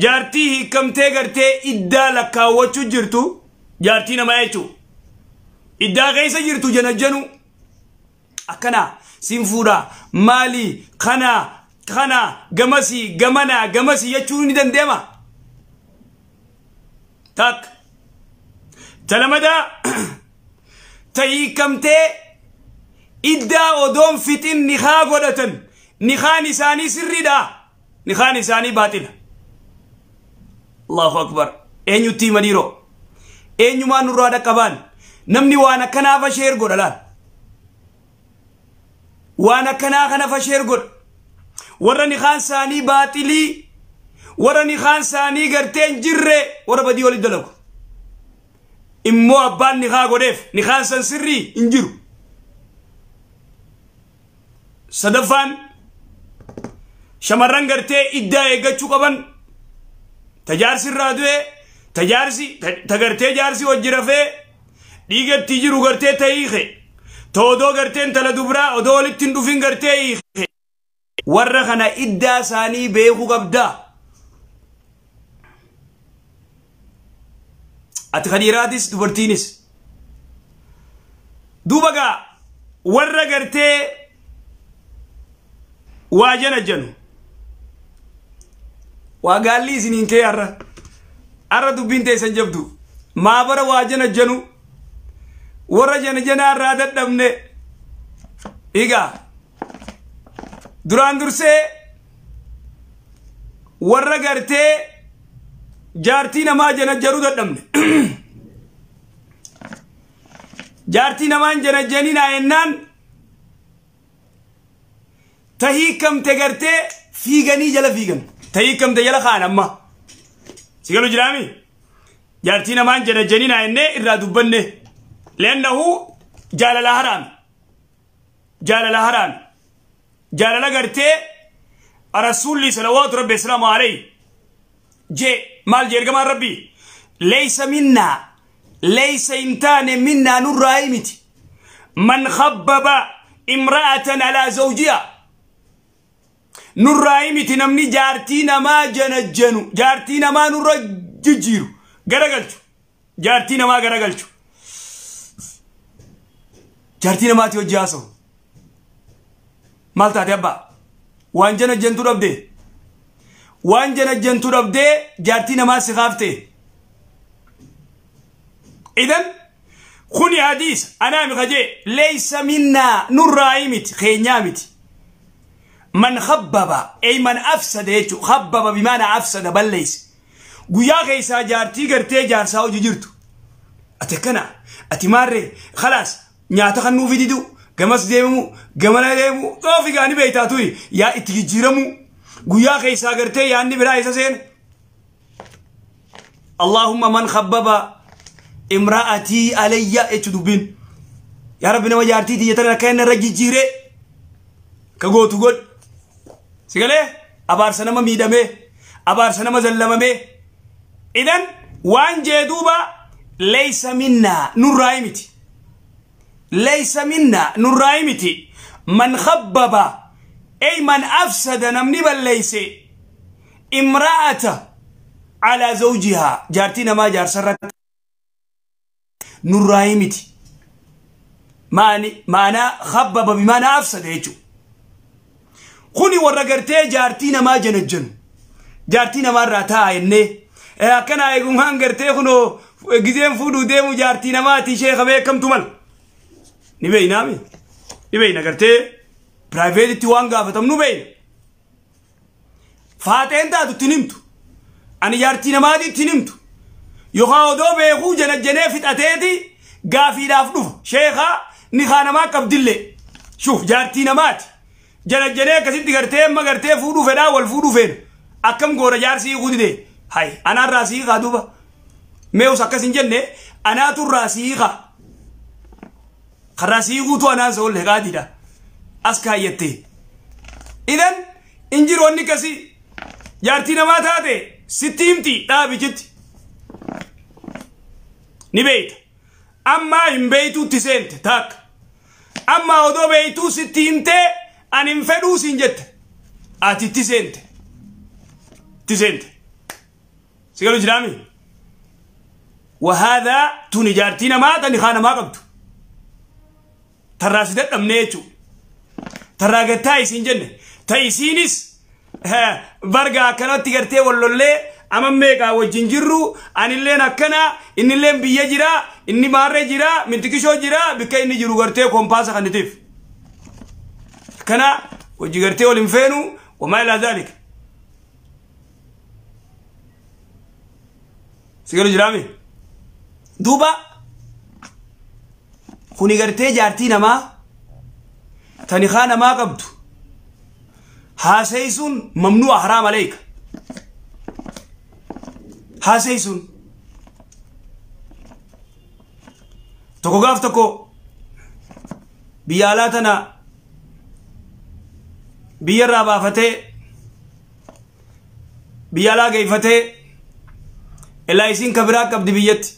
Jaartii hiikamtee gartee iddaa lakkaawwachuu jirtu jaartii namaa jechuudha. Iddaa keessa jirtu janajjanu akkana siin fuudhaa maali kana kana gamasii gamanaa gamasii jechuun ni dandeema. Takka talamadaa ta hiikamtee iddaa odoon fixin nikaa godhatan nikaan isaanii sirriidha nikaan isaanii baaxila. Allahu akbar. Eenyutti himaniiroo eenyumaan nurraa dhaqqabaan namni waan akkanaa fasheer godha laal. Waan akkanaa kana fasheer godha. Warra nikaan isaanii baaxilii warra nikaan isaanii gartee hin jirre warra badii walitti dalagu. Immoo abbaan nikaa godheef nikaan san sirrii hin jiru. Sadaffaan shamarran gartee iddaa eeggachuu qaban tajaarsi irraa du'e tajaarsi tagartee jaarsi wajji rafee dhiigatti jiru gartee ta'iike toodoo gartee intala dubraa odoo walitti hin dhufin gartee hiike warra kana iddaa isaanii beekuu qabdaa. Ati kan dhiiraatis dubartiinis. Duuba gaa warra gartee waa janajjanu. Waa gaalli isiniin kee har'a. Har'a dubbiin teessan jabdu. Maabara waa janajjanu. Warra janajanaa irraa dadhabne. Egaa duraan dursee warra gartee jaartii namaa janajjanuu dadhabne. Jaartii namaan janajjaninaa jennaan ta hiikamte gartee fiiganii jala fiigan. Ta hiikamte jala kaan amma. Si galu jiraami? Jaartii namaan janajjaninaa jennee irraa dubbanne. Leannahu jaalala haraami. Jaalala haraami. Jaalala gartee rasuulli salawaatu rabbi salaamu alayhi jee maal jee ergamaan rabbii leeysa minnaa leeysa hin taane minnaa nurraa miti man khabbaba imra'atan alaa zawjiha nurraa miti namni jaartii namaa janajjanu jaartii namaa nurra jijjiiru garagalchu jaartii namaa garagalchu jaartii namaati hojii haasa'u maal taate abbaa waan janajjantu dhabdee waan janajjantu dhabdee jaartii namaa si kaafte. Idan kuni hadiis anaami kajee leeysa minnaa nurraa miti keenyaa miti. Man khabbaba ay man afsada jechuu khabbaba bimaana afsada balleeyse. Guyyaa keessaa jaartii gartee jaarsaa hojii jirtu. Ati akkana ati maarree khalaas nyaata kan nuuf didu gamas deemu gamana deemu xoofi gaanii beektaa tuyi yaa itti jijjiiramu guyyaa keessaa gartee yaanni biraa isa seena. Allahumma man khabbaba imra'atii alayya jechu dubbiin. Yaa Rabbi nama jaartii tiyya tana akka inni irra jijjiiree ka gootu godhi. Si galee abaarsa nama miidhamee abaarsa nama zallamamee. Idan waan jee duuba leeysa minnaa nurraa miti. Leeysa minnaa nurraa miti. Man khabbaba ay man afsada namni balleeyse imra'ata alaa zawjihaa jaartii namaa jaarsarratti nurraa miti. Maanaa khabbaba bimaanaa afsada jechuudha. Kuni warra gartee jaartii namaa janajjanu jaartii namaarraa taa'a jennee akkana eegummaan gartee kunoo gizeen fuudhuu deemu jaartii namaati ishee qabee akkamtu mala. Ni beeynaami. Ni beeyna gartee piraayiveetitti waan gaafatamnu beeyna. Faaxeen taatu ittiin himtu. Ani jaartii namaati ittiin himtu. Yookaan odoo beekuu janajjanee fixateeti gaafiidhaaf dhufa. Sheekaa nikaa namaa qabdillee. Shuuf jaartii namaati. Janajjanee akkasitti gartee amma gartee fuudhuu fedhaa wal fuudhuu feenu. Akkam goora jaarsi hiikuu didee. Hay anaarraa si hiikaa duuba. Mee'us akkas hin jenne anaaturraa si hiikaa. Karraa si hiikuutu anaan sa olle qaadiidha. As kaayyattee. Idan injiroonni akkasii jaartii namaa taate sitti himti dhaabichitti. Ni beeyta. Ammaa hin beeytuutti seente taakka. Ammaa odoo beeytuu sitti himtee ani hin fedhuu siin jette. Ati itti seente. Itti seente. Sigalu jiraami. وهذا توني جارتينا ما تاني خانه ما قبض. ترى سيدت امنيتو. ترى قتاي سين تايسينس برغا كانت تغرتي ولولي اما ميغا وجنجرو ان لين اكنا ان لين بيجرا اني ماره جرا منتكشو جرا بكاي نجرو غرتي كومباسا خنتيف. كنا وجغرتي ولمفينو وما الى ذلك. سيغلو جرامي. دوبا خوني غرتي جارتي نما تاني خانه ما قبض. هاسيسون ممنوع حرام عليك. هاسيسون تكو غاف تكو بيالاتنا بيرا بافتي بيالا گيفتي الا يسين كبرا قبض بيت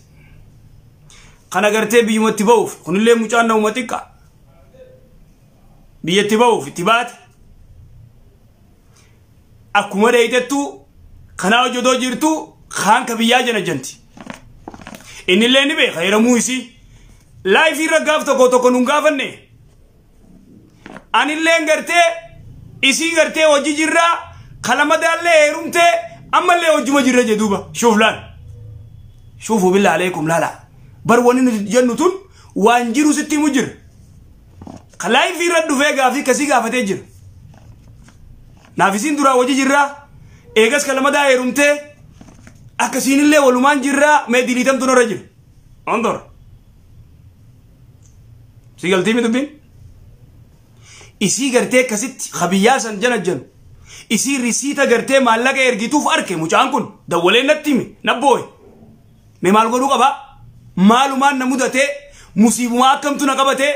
خنا غرتي بيمتي بوف خنلي مچان نو متيقا بيتي بوف تبات akkuma deeytettu kanaa hojjetoo jirtu kaan ka biyyaa jana janti. Innillee ni beeka heeramuu isii. Laayifii irra gaaf tokko tokko nun gaafanne. Anilleen gartee isii gartee hojii jirraa kalamadaallee heerumtee ammallee hojjuma jirra jedhuuba. Shuuf laal. Shuufu billaa aleekum laala. Bar wanni nuti jennu tun waan jiru sitti himu jira. Ka laayifii irra dhufee gaafii kasii gaafatee jira. Naafisiin duraa hojii jirraa eegas kalamadaa heerumtee akkasiinillee walumaan jirraa mee diliitamtu nurra jira. Ondor. Si galtii mi dubbiin? Isii gartee akkasitti habiyyaa san jana janu. Isii risiita gartee maallaqa ergituuf arke mucaan kun dawwalee natti hime nabbooye. Mee maal godhuu qabaa? Maalumaan na mudatee musiibumaa akkamtu na qabatee?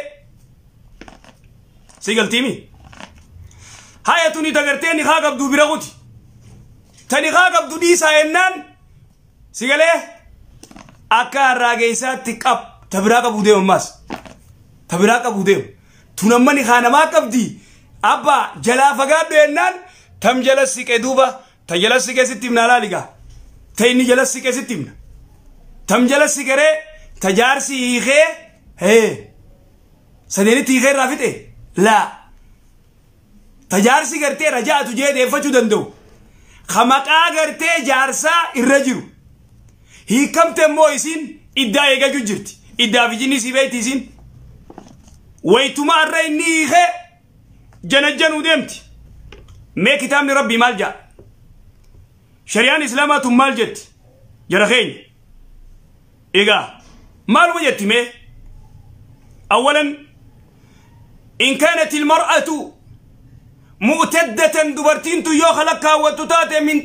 Si galtii mi? هاي توني تغرتي نخا قبدو بيرغوتي تاني خا قبدو دي ساينان سيغله اكا راغيسا تقب تبرا قبو ديم ماس تبرا قبو ديم تونمني خانا ما قبدي ابا جلا فغادو ينان تم جلس سيكه دوبا تجلس سيكه ستيمنا لاليغا تيني جلس سيكه ستيمنا تم جلس سيكره تجارسي هيخه هي سديني تيخه رافته لا تجارسي غرتي رجعت جي ديفچو دندو خمقا غرتي جارسا الرجل هي كم تمو يسين ادا ايغا جرتي ادا فيجيني سي بيتي سين ويتما الريني خ جنجنو دمتي مي كتاب ربي مالجا شريان اسلامات مالجت جرخين ايغا مال وجدت مي اولا ان كانت المرأة مؤتدة دبرتين تو خلقها وتتات من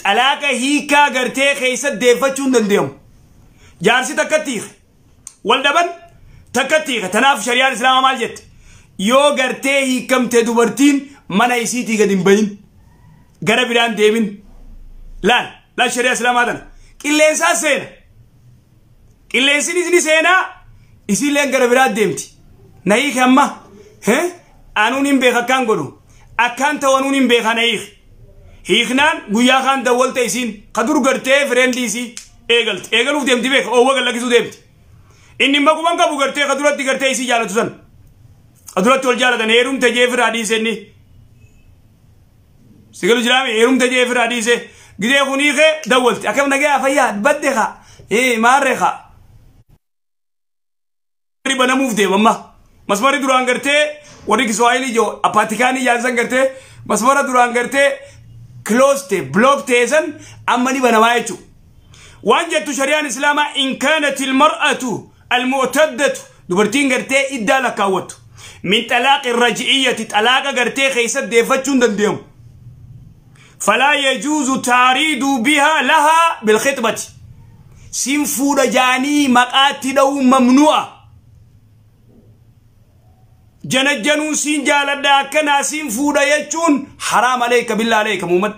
طلاق هيكا غرتي خيسة ديفتشون دنديم جارسي تكتيخ والدبن تكتيخ تناف شريان الإسلام مالجت يو غرتي هيكم تدبرتين من ايسيتي قدم بين غربران ديمين لا لا شريان الإسلام هذا كلين سينا كلين سيني سينا إسي لين غربران ديمتي نايخ أما هه أنونين بيخا كان قولو أكان توانونين بيخا نايخ هيخنان قويا خان دولت إسين قدر قرتي فرندي إسي إيغلت إيغلوف ديمتي بيخ أوه قلقسو ديمتي إني مقوان قبو قرتي قدرت قرتي إسي جالتو سن قدرت والجالة نيروم تجيفر حديث إني سيقلو جرامي إيروم تجيفر حديث قدي خونيخ دولت أكام نجا فيا بدخا إيه مارخا بنموف ديم أما مسماري دوران قرتي warri Kiswahili jo apatikani jaarsan gartee masmara duraan gartee close te block te san amma ni banamaa jechu waan jettu shari'aan islaamaa in kaanat ilmar'atu almu'taddatu dubartiin gartee iddaa lakkaawwattu min talaaqi raj'iyyati talaaqa gartee keessa deeffachuun dandeemu falaa yajuuzu taariidu bihaa lahaa bilkhixbati sin fuudha jaanii maqaatti dha'uun mamnu'a جنجنون سين جالدا كنا سين فودا يجون حرام عليك بالله عليك مومد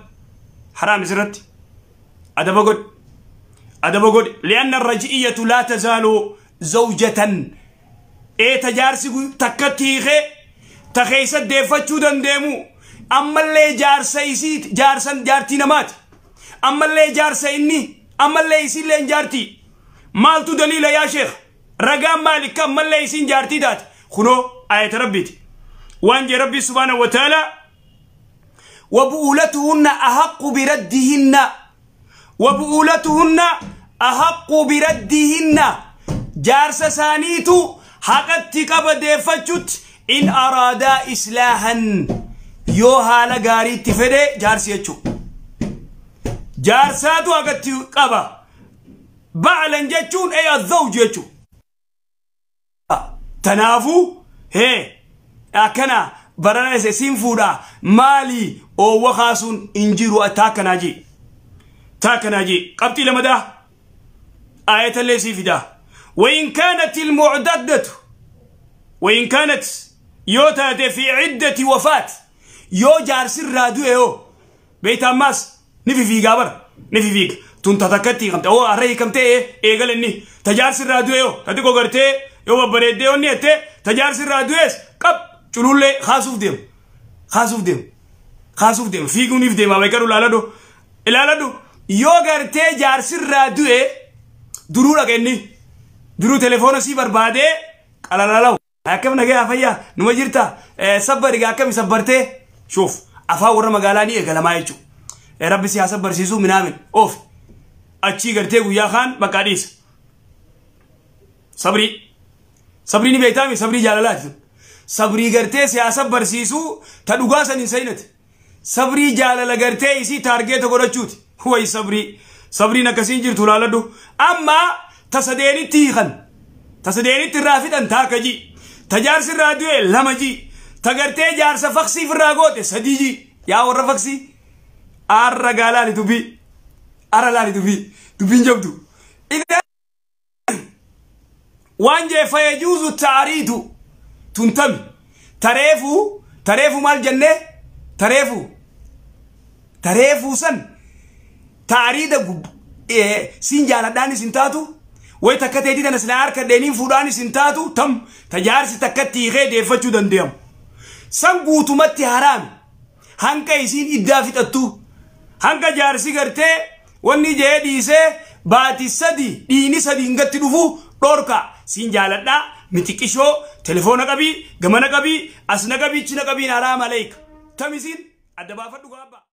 حرام زرت أدب قد لأن الرجئية لا تزال زوجة إيه تجارسي تكتيخي تخيسة ديفتشو دندمو أما اللي جارسي سيت جارسن جارتي نمات Ammallee jaarsa inni ammallee isiillee jaartii. Maaltu daliila yaa sheekh? Ragaan maalikka ammallee isiin jaartii taate? Kunoo ayata rabbiiti. Waan jee rabbii subhaanahu wa ta'ala وبؤولتهن أحق بردهن وبؤولتهن أحق بردهن جارس سانيتو حقت قبل إن أرادا إصلاحا يو حالا غاري تفده جارس يچو جارساتو حقت قبا بعلا جچون أي الزوج يچو تنافو هي أكنا برانا سين فودا مالي أو وخاسون إنجيرو أتاكناجي تاكناجي قبتي لمدا آية اللي سيفدا وإن كانت المعددة وإن كانت يوتات في عدة وفاة يو جار سر رادو ايو بيت أماس نفي في قابر نفي فيك تنتتكتي قمت أو أرأي كمتي ايه قال إني تجار سر رادو ايو تتكو قرتي يو ببريدي ونيتي تجار سر رادو ايس قب چلولي خاسوف ديم خاسوف ديم خاسوف ديم فيكو نيف ديم أبي كارو لالادو لالادو يو قرتي جار سر رادو ايه درورا كني درو تليفون سي بربادي قلالالو akkam nagaya fayyaa numa jirta sabbariga akkami sabbartee shoof afaan warra magaalaa ni eegalamaa jechuudha rabbi si haa sabbarsiisuu minaamin oof achii gartee guyyaa kaan bakka dhiisa sabrii sabrii ni beektaami sabrii jaalalaati sabrii gartee si haa sabbarsiisuu ta dhugaa san hin seenati sabrii jaalala gartee isii taargeeta godhachuuti wayi sabrii sabriin akkasiin jirtu laaladhu amma tasadeenitti hiikan tasadeenitti irraa fixan taakajii تجارس الراديو لمجي تغرتي جارس فخسي في الراغوت سديجي يا ور فخسي ارغالا لدبي ارلا لدبي دبي جبدو اذا وانجه فيجوز التعريض تنتم تريفو تريفو مال جنه تريفو تريفو سن تعريض سين جالداني سنتاتو وي تكتي دي تنسلا harka deeniin fuudhaan isin taatu tam tajaarsi takkatti hiikee deeffachuu dandeemu. San guutumatti haraami. Hanqa isiin iddaa fixattu. Hanqa jaarsi gartee wanni jee dhiisee baati sadi dhiini sadi hingatti dhufu dhorka. Siin jaaladhaa mitiqishoo telefoona qabii gamana qabii asna qabii china qabiin haraam aleeka. Tam isiin adda baafadhu gaabba.